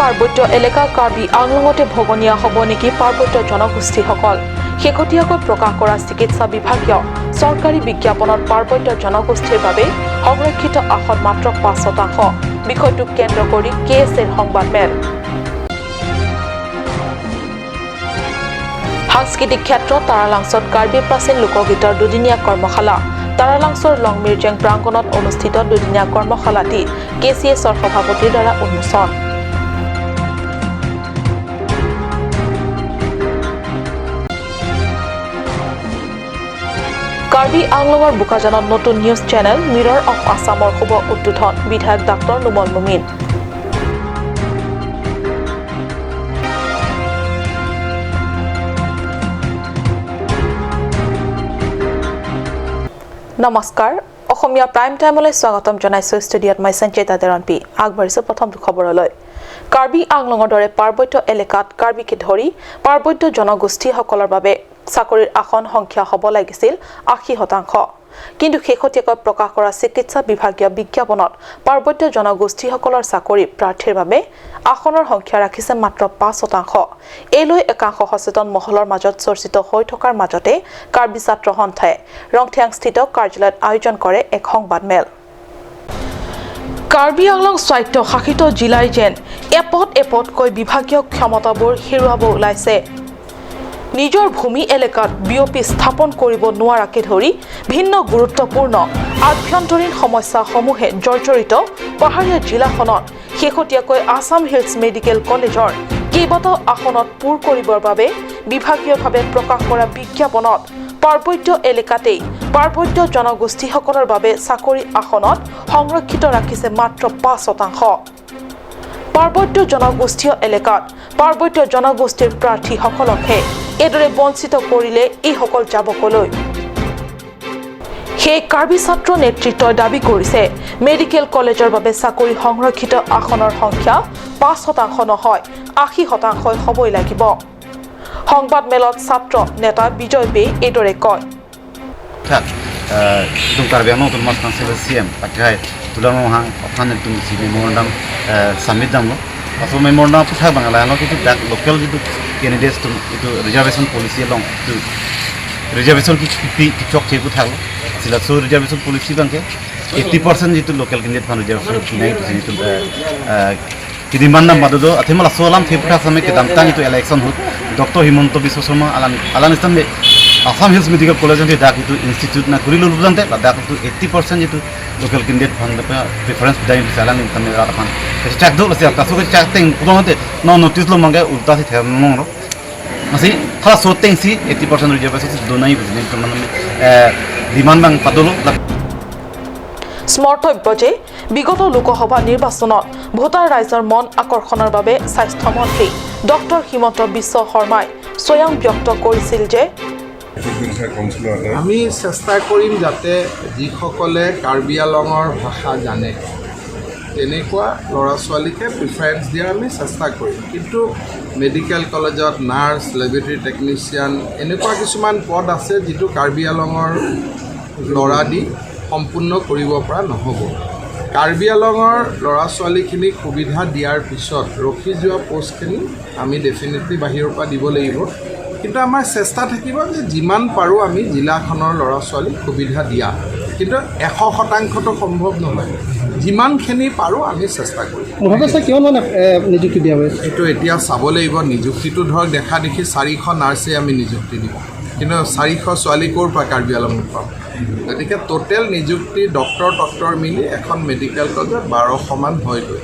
পাৰ্বত্য এলেকা কাৰ্বি আংলঙতে ভগনীয়া হ'ব নেকি পাৰ্বত্য জনগোষ্ঠীসকল? শেহতীয়াকৈ প্ৰকাশ কৰা চিকিৎসা বিভাগীয় চৰকাৰী বিজ্ঞাপনত পাৰ্বত্য জনগোষ্ঠীৰ বাবে সংৰক্ষিত আসন মাত্ৰ 5%। বিষয়টোক কেন্দ্ৰ কৰি কে এছ এৰ সংবাদমেল। সাংস্কৃতিক ক্ষেত্ৰত তাৰালাংছত কাৰ্বি প্ৰাচীন লোকগীতৰ দুদিনীয়া কৰ্মশালা। তাৰালাংছৰ লংমিৰজেং প্ৰাংগণত অনুষ্ঠিত দুদিনীয়া কৰ্মশালাটি কে চি এছৰ সভাপতিৰ দ্বাৰা উন্মোচন। কাৰ্বি আংলঙৰ বোকাজানত নতুন নিউজ চেনেল মিৰৰ অফ আছামৰ শুভ উদ্বোধন, বিধায়ক ডাক্তৰ নোমল মুমিন। নমস্কাৰ, অসমীয়া প্ৰাইম টাইমলৈ স্বাগতম জনাইছো। ষ্টুডিঅ'ত মই সঞ্চিতা তেৰণপি। আগবাঢ়িছো প্ৰথমটো খবৰলৈ। কাৰ্বি আংলঙৰ দৰে পাৰ্বত্য এলেকাত কাৰ্বিকে ধৰি পাৰ্বত্য জনগোষ্ঠীসকলৰ বাবে চাকৰিৰ আসন সংখ্যা হ'ব লাগিছিল 80%। কিন্তু শেহতীয়াকৈ প্ৰকাশ কৰা চিকিৎসা বিভাগীয় বিজ্ঞাপনত পাৰ্বত্য জনগোষ্ঠীসকলৰ চাকৰি প্ৰাৰ্থীৰ বাবে আসনৰ সংখ্যা ৰাখিছে মাত্ৰ 5%। এই লৈ একাংশ সচেতন মহলৰ মাজত চৰ্চিত হৈ থকাৰ মাজতে কাৰ্বি ছাত্ৰ সন্থাই ৰংথিয়াংস্থিত কাৰ্যালয়ত আয়োজন কৰে এক সংবাদমেল। কাৰ্বি আংলং স্বায়ত্তশাসিত জিলাই যেন এপদ এপদকৈ বিভাগীয় ক্ষমতাবোৰ হেৰুৱাব ওলাইছে। নিজৰ ভূমি এলেকাত বিঅপি স্থাপন কৰিব নোৱাৰাকে ধৰি ভিন্ন গুৰুত্বপূৰ্ণ আভ্যন্তৰীণ সমস্যাসমূহে জৰ্জৰিত পাহাৰীয়া জিলাখনত শেহতীয়াকৈ আছাম হিলছ মেডিকেল কলেজৰ কেইবাটাও আসনত পূৰ কৰিবৰ বাবে বিভাগীয়ভাৱে প্ৰকাশ কৰা বিজ্ঞাপনত পাৰ্বত্য এলেকাতেই পাৰ্বত্য জনগোষ্ঠীসকলৰ বাবে চাকৰি আসনত সংৰক্ষিত ৰাখিছে মাত্ৰ 5%। পাৰ্বত্য জনগোষ্ঠীয় এলেকাত পাৰ্বত্য জনগোষ্ঠীৰ প্ৰাৰ্থীসকলকহে এইদৰে বঞ্চিত কৰিলে এইসকল যাব কলৈ? সেই কাৰ্বি ছাত্ৰ নেতৃত্বই দাবী কৰিছে, মেডিকেল কলেজৰ বাবে চাকৰি সংৰক্ষিত আসনৰ সংখ্যা 5% নহয়, 80%ই হ'বই লাগিব। সংবাদমেলত ছাত্ৰ নেতা বিজয় বে এইদৰে কয়। Tum Karbi Anglong tum mas council CM pakai tulang hang ophan tum si memorandum submit dam lo aso memorandum putha bangla lo kitu dak local jitu candidates tum itu reservation policy long tu reservation ki ki chok che putha lo sila so reservation policy bangke 80% jitu local candidate phan reservation kinai tu কিদিমান নাম বাদো আথিমালা সোলাম থিপুঠা সামে ke damtang itu election hut Dr. Himanta Biswa Sarma alan alan istam Assam Hills Medical College ante dak itu institute na kurilo lubjante la dak itu 80% jitu local candidate phan preference bidai alan istam ra phan chak do lasi ta so chak teng pudon no notice lo mange ulta si the no ro asi thala so teng si 80% reservation donai bujne man demand bang padolo। স্মৰ্তব্য যে বিগত লোকসভা নিৰ্বাচনত voter ৰাইজৰ মন আকৰ্ষণৰ বাবে স্বাস্থ্যমন্ত্ৰী doctor Himanta Biswa শৰ্মাই স্বয়ং ব্যক্ত কৰিছিল যে আমি চেষ্টা কৰিম যাতে যিসকলে কাৰ্বি আংলঙৰ ভাষা জানে তেনেকুৱা ল'ৰা ছোৱালীকে প্ৰিফাৰেঞ্চ দিয়াৰ আমি চেষ্টা কৰিম। কিন্তু মেডিকেল কলেজত নাৰ্ছ, লেবৰেটৰী টেকনিচিয়ান এনেকুৱা কিছুমান পদ আছে যিটো কাৰ্বি আংলঙৰ ল'ৰা দি সম্পূৰ্ণ কৰিব পৰা নহ'ব। কাৰ্বি আংলঙৰ ল'ৰা ছোৱালীখিনিক সুবিধা দিয়াৰ পিছত ৰখি যোৱা পষ্টখিনি আমি ডেফিনেটলি বাহিৰৰ পৰা দিব লাগিব। কিন্তু আমাৰ চেষ্টা থাকিব যে যিমান পাৰোঁ আমি জিলাখনৰ ল'ৰা ছোৱালীক সুবিধা দিয়া। কিন্তু 100%টো সম্ভৱ নহয়, যিমানখিনি পাৰোঁ আমি চেষ্টা কৰিম। মুঠতে ছাৰ কিমান মানে নিযুক্তি দিয়া হৈছে? এইটো এতিয়া চাব লাগিব। নিযুক্তিটো ধৰক দেখা দেখি 400 নাৰ্ছেই আমি নিযুক্তি দিম, কিন্তু 400 ছোৱালী ক'ৰ পৰা কাৰ্বি আংলঙত পাম? গতিকে টোটেল নিযুক্তি ডক্টৰ টক্টৰ মিলি এখন মেডিকেল কলেজত 1200মান হয়গৈ।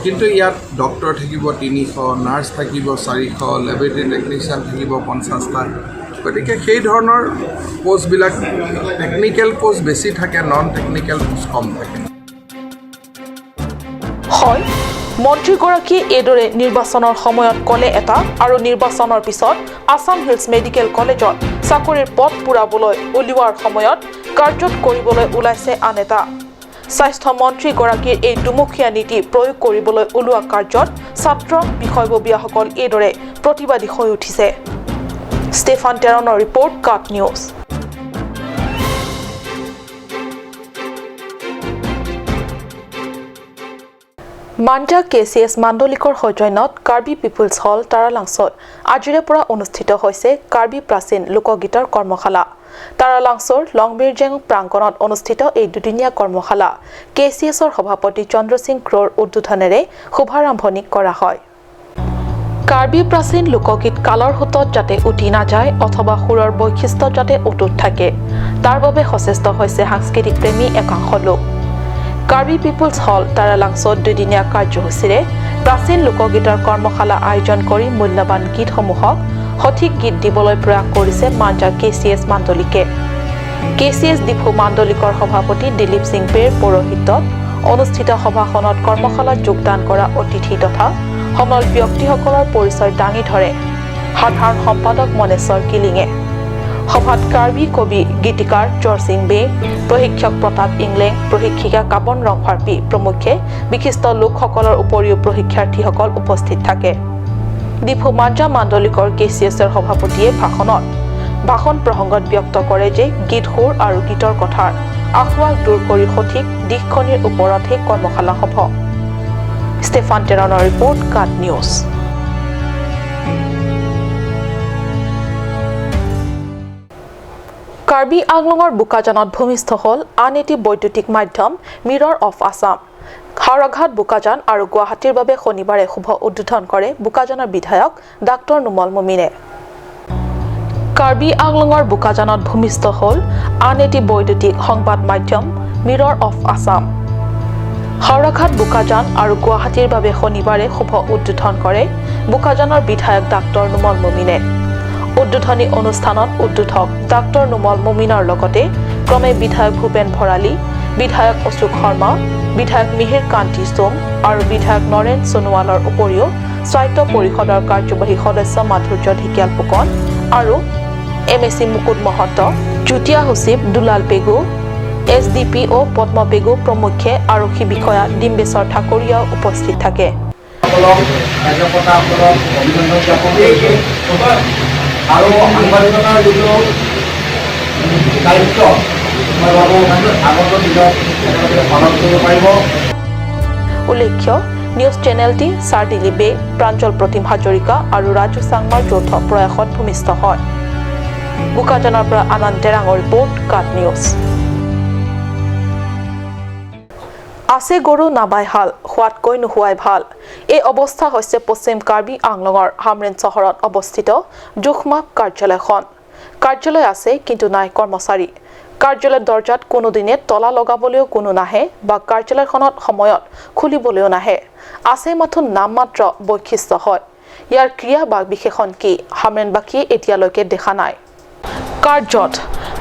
কিন্তু ইয়াত ডক্টৰ থাকিব 300, নাৰ্ছ থাকিব 400, লেবৰেটৰী টেকনিচিয়ান থাকিব 50টা। গতিকে সেই ধৰণৰ পষ্টবিলাক টেকনিকেল পষ্ট বেছি থাকে, নন টেকনিকেল পষ্ট কম থাকে। হয়, মন্ত্ৰীগৰাকীয়ে এইদৰে নিৰ্বাচনৰ সময়ত ক'লে এটা আৰু নিৰ্বাচনৰ পিছত আছাম হিলছ মেডিকেল কলেজত চাকৰিৰ পদ পূৰাবলৈ উলিওৱাৰ সময়ত কাৰ্যত কৰিবলৈ ওলাইছে আন এটা। স্বাস্থ্য মন্ত্ৰীগৰাকীৰ এই দুমুখীয়া নীতি প্ৰয়োগ কৰিবলৈ ওলোৱা কাৰ্যত ছাত্ৰ বিষয়ববীয়াসকল এইদৰে প্ৰতিবাদী হৈ উঠিছে। ষ্টেফান টেৰণৰ ৰিপৰ্ট, কাট নিউজ। মাঞ্জা কে চি এছ মাণ্ডলিকৰ সৌজন্যত কাৰ্বি পিপুলছ হল তাৰালাংছত আজিৰে পৰা অনুষ্ঠিত হৈছে কাৰ্বি প্ৰাচীন লোকগীতৰ কৰ্মশালা। তাৰালাংছৰ লংবিৰজেং প্ৰাংগণত অনুষ্ঠিত এই দুদিনীয়া কৰ্মশালা কে চি এছৰ সভাপতি চন্দ্ৰসিং ক্ৰ'ৰ উদ্বোধনেৰে শুভাৰম্ভণি কৰা হয়। কাৰ্বি প্ৰাচীন লোকগীত কালৰ সোঁতত যাতে উটি নাযায় অথবা সুৰৰ বৈশিষ্ট্য যাতে অটুট থাকে, তাৰ বাবে সচেষ্ট হৈছে সাংস্কৃতিক প্ৰেমী একাংশ লোক। কাৰ্বি পিপুলছ হল তাৰালাংছত দুদিনীয়া কাৰ্যসূচীৰে প্ৰাচীন লোকগীতৰ কৰ্মশালা আয়োজন কৰি মূল্যৱান গীতসমূহক সঠিক গীত দিবলৈ প্ৰয়াস কৰিছে মাঞ্জা কে চি এছ মাণ্ডলিকে। কে চি এছ ডিফু মাণ্ডলিকৰ সভাপতি দিলীপ সিং বেৰ পৌৰোহিত্যত অনুষ্ঠিত সভাখনত কৰ্মশালাত যোগদান কৰা অতিথি তথা সমল ব্যক্তিসকলৰ পৰিচয় দাঙি ধৰে সাধাৰণ সম্পাদক মনেশ্বৰ কিলিঙে। সভাত কাৰ্বি কবি গীতিকাৰ জৰসিং বে, প্ৰশিক্ষক প্ৰতাপ ইংলেং, প্ৰশিক্ষিকা কাবন ৰংফাৰ্পি প্ৰমুখ্যে বিশিষ্ট লোকসকলৰ উপৰিও প্ৰশিক্ষাৰ্থীসকল উপস্থিত থাকে। ডিফু মাঞ্জা মাণ্ডলিকৰ কে চি এছৰ সভাপতিয়ে ভাষণ প্ৰসংগত ব্যক্ত কৰে যে গীত সুৰ আৰু গীতৰ কথাৰ আসোঁৱাহ দূৰ কৰি সঠিক দিশখনিৰ ওপৰতহে কৰ্মশালা হ'ব। ষ্টেফান টেৰণৰ ৰিপৰ্ট, কাট নিউজ। কাৰ্বি আংলঙৰ বোকাজানত ভূমিষ্ঠ হ'ল আন এটি বৈদ্যুতিক মাধ্যম মিৰৰ অফ আছাম। হাওৰাঘাট, বোকাজান আৰু গুৱাহাটীৰ বাবে শনিবাৰে শুভ উদ্বোধন কৰে বোকাজানৰ বিধায়ক ডাক্তৰ নোমল মুমিনে। কাৰ্বি আংলঙৰ বোকাজানত ভূমিষ্ঠ হ'ল আন এটি বৈদ্যুতিক সংবাদ মাধ্যম মিৰৰ অফ আছাম। হাওৰাঘাট, বোকাজান আৰু গুৱাহাটীৰ বাবে শনিবাৰে শুভ উদ্বোধন কৰে বোকাজানৰ বিধায়ক ডাক্তৰ নোমল মুমিনে। উদ্বোধনী অনুষ্ঠানত উদ্বোধক ডাক্তৰ নোমল মুমিনৰ লগতে ক্ৰমে বিধায়ক ভূপেন ভৰালী, বিধায়ক অশোক শৰ্মা, বিধায়ক মিহিৰ কান্তি সোম আৰু বিধায়ক নৰেন সোণোৱালৰ উপৰিও স্বায়ত্ত পৰিষদৰ কাৰ্যবাহী সদস্য মাধুৰ্য ঢেকিয়াল ফুকন আৰু এম এ চি মুকুট মহন্ত, যুটীয়া সচিব Dulal Pegu, S D P O Padma Pegu প্ৰমুখ্যে আৰক্ষী বিষয়া ডিম্বেশ্বৰ ঠাকুৰীয়াও উপস্থিত থাকে। আৰু সাংবাদিকতাৰ যিটো দায়িত্ব, মই ভাবোঁ আগন্তুক দিনত তেওঁলোকে পালন কৰিব পাৰিব। উল্লেখ্য, নিউজ চেনেলটি ছাৰ দিলীপ বে, প্ৰাঞ্জল প্ৰতিম হাজৰিকা আৰু ৰাজু চাংমাৰ যৌথ প্ৰয়াসত ভূমিষ্ঠ হয়। বোকাজানৰ পৰা আনন্দ টেৰাঙৰ ৰিপৰ্ট, কাট নিউজ। আছে গৰু নাবাই হাল, হোৱাতকৈ নোহোৱাই ভাল। এই অৱস্থা হৈছে পশ্চিম কাৰ্বি আংলঙৰ হামৰেণ চহৰত অৱস্থিত জোখমাপ কাৰ্যালয়খন। কাৰ্যালয় আছে কিন্তু নাই কৰ্মচাৰী। কাৰ্যালয়ৰ দৰ্জাত কোনোদিনে তলা লগাবলৈও কোনো নাহে বা কাৰ্যালয়খনত সময়ত খুলিবলৈও নাহে। আছে মাথো নামমাত্ৰ বৈশিষ্ট্য হয়। ইয়াৰ ক্ৰিয়া বা বিশেষণ কি হামৰেণবাসীয়ে এতিয়ালৈকে দেখা নাই। কাৰ্যত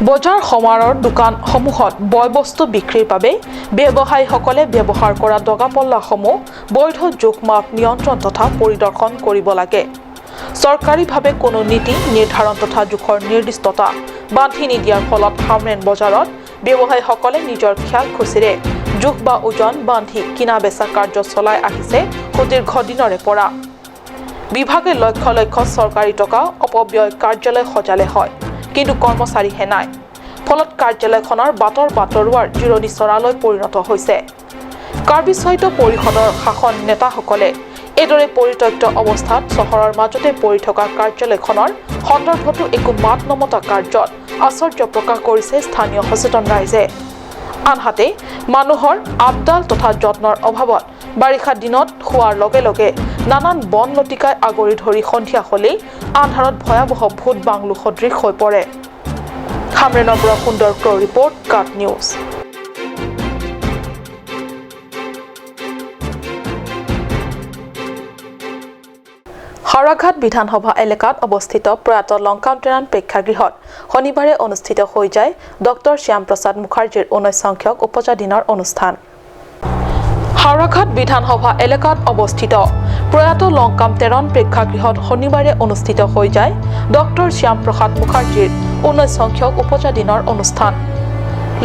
বজাৰ সমাৰৰ দোকানসমূহত বয় বস্তু বিক্ৰীৰ বাবে ব্যৱসায়ীসকলে ব্যৱহাৰ কৰা দগাপল্লাসমূহ বৈধ জোখমাপ নিয়ন্ত্ৰণ তথা পৰিদৰ্শন কৰিব লাগে। চৰকাৰীভাৱে কোনো নীতি নিৰ্ধাৰণ তথা জোখৰ নিৰ্দিষ্টতা বান্ধি নিদিয়াৰ ফলত হামৰেণ বজাৰত ব্যৱসায়ীসকলে নিজৰ খেয়াল খুচিৰে জোখ বা ওজন বান্ধি কিনা বেচা কাৰ্য চলাই আহিছে সুদীৰ্ঘ দিনৰে পৰা। বিভাগে লক্ষ লক্ষ চৰকাৰী টকা অপব্যয় কাৰ্যালয় সজালে হয়, কিন্তু কৰ্মচাৰীহে নাই। ফলত কাৰ্যালয়খনৰ বাটৰ বাটৰুৱাৰ জিৰণি চৰালৈ পৰিণত হৈছে। কাৰ্বি স্বায়ত্ত পৰিষদৰ শাসন নেতাসকলে এইদৰে পৰিত্যক্ত অৱস্থাত চহৰৰ মাজতে পৰি থকা কাৰ্যালয়খনৰ সন্দৰ্ভতো একো মাত নমতা কাৰ্যত আশ্চৰ্য প্ৰকাশ কৰিছে স্থানীয় সচেতন ৰাইজে। আনহাতে মানুহৰ আপডাল তথা যত্নৰ অভাৱত বাৰিষা দিনত হোৱাৰ লগে লগে নানান বন লতিকাই আগুৰি ধৰি সন্ধিয়া হ'লেই আন্ধাৰত ভয়াৱহ ভূত বাংলো সদৃশ হৈ পৰে। হামৰেণৰ পৰা সুন্দৰ ক্ৰ' ৰিপৰ্ট, কাট নিউজ। হাওৰাঘাট বিধানসভা এলেকাত অৱস্থিত প্ৰয়াত লংকামটেৰাণ প্ৰেক্ষাগৃহত শনিবাৰে অনুষ্ঠিত হৈ যায় ডক্টৰ শ্যামপ্ৰসাদ মুখাৰ্জীৰ 19 সংখ্যক উপজা দিনৰ অনুষ্ঠান। হাওৰাঘাট বিধানসভা এলেকাত অৱস্থিত প্ৰয়াত লংকামটেৰণ প্ৰেক্ষাগৃহত শনিবাৰে অনুষ্ঠিত হৈ যায় ডক্টৰ শ্যামপ্ৰসাদ মুখাৰ্জীৰ 19 সংখ্যক উপজা দিনৰ অনুষ্ঠান।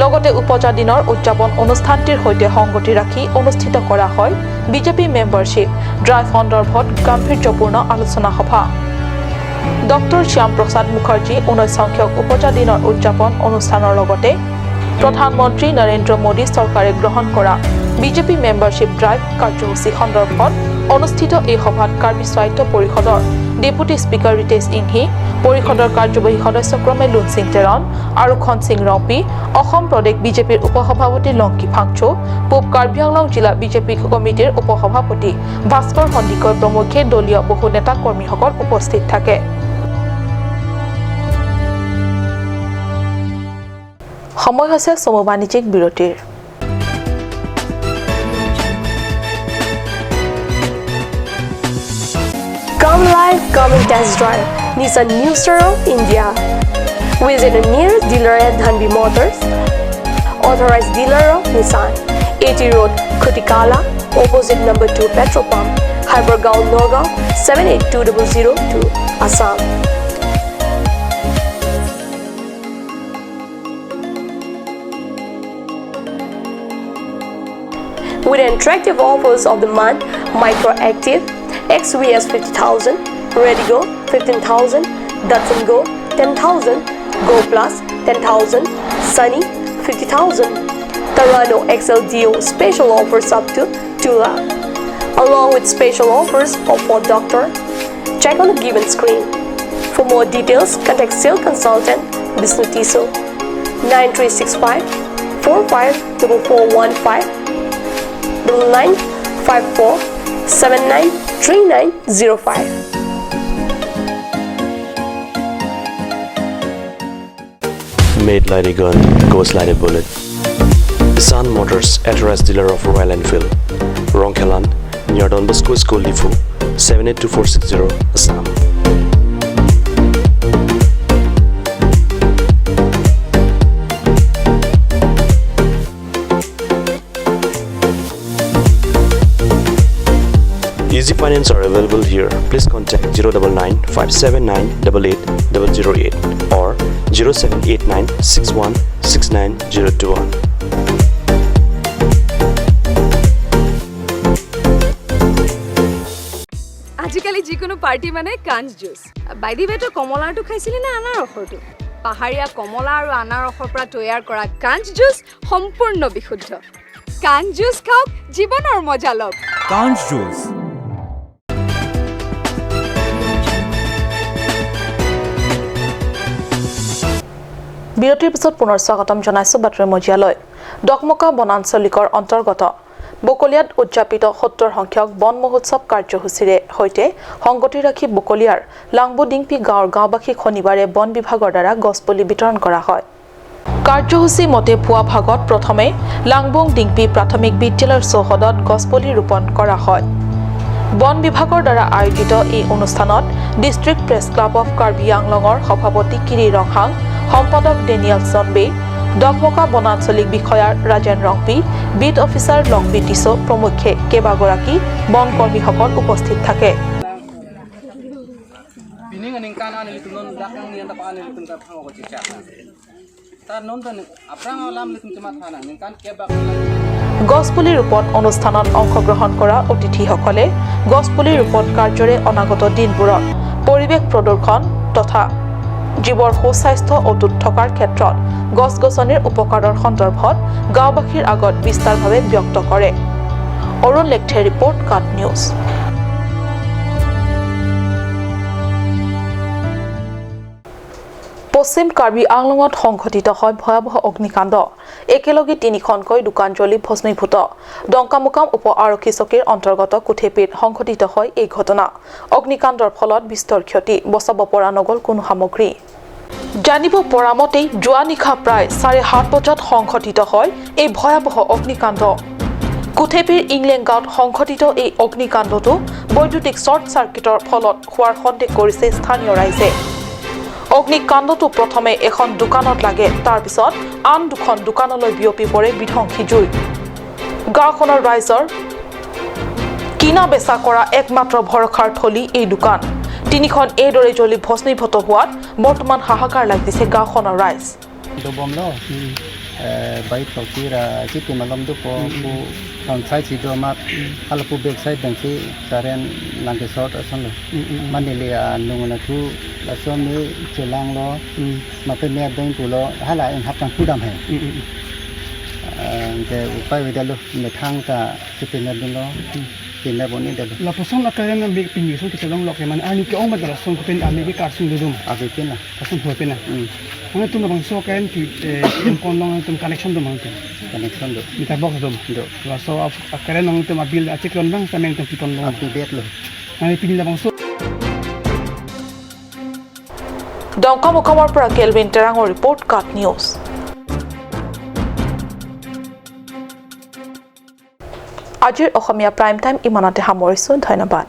লগতে উপজা দিনৰ উদযাপন অনুষ্ঠানটিৰ সৈতে সংগতি ৰাখি অনুষ্ঠিত কৰা হয় বিজেপি মেম্বাৰশ্বিপ ড্ৰাইভ সন্দৰ্ভত গাম্ভীৰ্যপূৰ্ণ আলোচনা সভা। ডক্টৰ শ্যামপ্ৰসাদ মুখাৰ্জী 19 সংখ্যক উপজা দিনৰ উদযাপন অনুষ্ঠানৰ লগতে প্ৰধানমন্ত্ৰী নৰেন্দ্ৰ মোদী চৰকাৰে গ্ৰহণ কৰা বিজেপি মেম্বাৰশ্বিপ ড্ৰাইভ কাৰ্যসূচী সন্দৰ্ভত অনুষ্ঠিত এই সভাত কাৰ্বি স্বায়ত্ত পৰিষদৰ ডেপুটি স্পীকাৰ ৰিতেশ ইংহি, পৰিষদৰ কাৰ্যবাহী সদস্য ক্ৰমে লুনসিং টেৰন আৰু খনসিং ৰংপি, অসম প্ৰদেশ বিজেপিৰ উপসভাপতি লংকি ফাংচু, পূব কাৰ্বি আংলং জিলা বিজেপি কমিটিৰ উপসভাপতি ভাস্কৰ সন্দিকৈ প্ৰমুখ্যে দলীয় বহু নেতা কৰ্মীসকল উপস্থিত থাকে। সময় হৈছে চমু বাণিজ্যিক বিৰতিৰ। Come live, come and test drive Nissan New Star of India. Visit the nearest dealer at Dhanbi Motors, authorized dealer of Nissan, AT Road, Khutikala, opposite number 2 petrol pump, Hypergaon, Nagaon, 782002, Assam. With attractive offers of the month, Micro Active, XVS 50,000, Redigo 15,000, Datsun Go 10,000, Go Plus 10,000, Sunny 50,000, Tarano XLDO special offers up to 2 lakh, along with special offers of Ford Doctor. Check on the given screen. For more details, contact sales consultant Bishnu Tiso 9365 454415 9954 793905. Made like a gun, goes like a bullet. Nissan Motors, authorized dealer of Royal Enfield, Rongkhelan, near Don Bosco School, Diphu, 782460, Assam. Easy finance are available here. Please contact 099 579 88008 or 0789 61 69021. আজিকালি যিকোনো party মানে কাঞ্চ juice. By the ৱে, তই কমলাৰটো খাইছিলি নে আনাৰসৰটো? পাহাৰীয়া কমলা আৰু আনাৰসৰ পৰা তৈয়াৰ কৰা কাঞ্চ জুচ সম্পূৰ্ণ বিশুদ্ধ। কাঞ্চ জুচ খাওক, জীৱনৰ মজা লওক। কাঞ্চ জুচ। বিৰতিৰ পিছত পুনৰ স্বাগতম জনাইছো বাতৰি মজিয়ালৈ। ডকমকা বনাঞ্চলিকৰ অন্তৰ্গত বকলীয়াত উদযাপিত 70 সংখ্যক বন মহোৎসৱ কাৰ্যসূচীৰে সৈতে সংগতি ৰাখি বকলীয়াৰ লাংবুডিংপি গাঁৱৰ গাঁওবাসীক শনিবাৰে বন বিভাগৰ দ্বাৰা গছপুলি বিতৰণ কৰা হয়। কাৰ্যসূচী মতে পুৱা ভাগত প্ৰথমে লাংবুং ডিংপি প্ৰাথমিক বিদ্যালয়ৰ চৌহদত গছপুলি ৰোপণ কৰা হয়। বন বিভাগৰ দ্বাৰা আয়োজিত এই অনুষ্ঠানত district press club of Karbi আংলঙৰ সভাপতি কিৰি ৰংহাং, সম্পাদক ডেনিয়েল চনবে, ডকমকা বনাঞ্চলিক বিষয়া Rajen Rongpi, beet officer লংবি tissue প্ৰমুখ্যে কেইবাগৰাকী বনকৰ্মীসকল উপস্থিত থাকে। গছপুলি ৰোপণ অনুষ্ঠানত অংশগ্ৰহণ কৰা অতিথিসকলে গছপুলি ৰোপণ কাৰ্যৰে অনাগত দিনবোৰত পৰিৱেশ প্ৰদূষণ তথা জীৱৰ সুস্বাস্থ্য অটুট থকাৰ ক্ষেত্ৰত গছ গছনিৰ উপকাৰৰ সন্দৰ্ভত গাঁওবাসীৰ আগত বিস্তাৰভাৱে ব্যক্ত কৰে। অৰুণ লেখথে ৰিপৰ্ট, কাট নিউজ। পশ্চিম কাৰ্বি আংলঙত সংঘটিত হয় ভয়াৱহ অগ্নিকাণ্ড। একেলগে তিনিখনকৈ দোকান জ্বলি ভস্মীভূত। ডংকামুকাম উপ আৰক্ষী চকীৰ অন্তৰ্গত কুঠেপিত সংঘটিত হয় এই ঘটনা। অগ্নিকাণ্ডৰ ফলত বিস্তৰ ক্ষতি, বচাব পৰা নগ'ল কোনো সামগ্ৰী। জানিব পৰা মতে যোৱা নিশা প্ৰায় 7:30 বজাত সংঘটিত হয় এই ভয়াৱহ অগ্নিকাণ্ড। কুঠেপিৰ ইংলেং গাঁৱত সংঘটিত এই অগ্নিকাণ্ডটো বৈদ্যুতিক শ্বৰ্ট চাৰ্কিটৰ ফলত হোৱাৰ সন্দেহ কৰিছে স্থানীয় ৰাইজে। অগ্নিকাণ্ডটো প্ৰথমে এখন দোকানত লাগে, তাৰ পিছত আন দুখন দোকানলৈ বিয়পি পৰে বিধ্বংসী জুই। গাঁওখনৰ ৰাইজৰ কিনা বেচা কৰা একমাত্ৰ ভৰসাৰ থলী এই দোকান তিনিখন এইদৰে জ্বলি ভস্মীভূত হোৱাত বৰ্তমান হাহাকাৰ লাগিছে গাঁওখনৰ ৰাইজ। যে উপায় বিদালো মেথাং তা পিনা দিল পিনা বনি দিল। La poson la karen na big pin so kita long lok man ani ke ong ba la son ko pen ami ke kar sung dum আগে পিনা kasun ho pena মানে tum bang so karen ki em kon long tum connection dum ang connection do meter box dum do la so a karen nang tum a bill a check lon bang sa meng tum piton long আপনি বেত লো মানে pin la bang so. ডংকামুকামৰ পৰা kelvin টেৰাঙৰ report, কাট news. আজিৰ অসমীয়া prime time ইমানতে সামৰিছোঁ, ধন্যবাদ।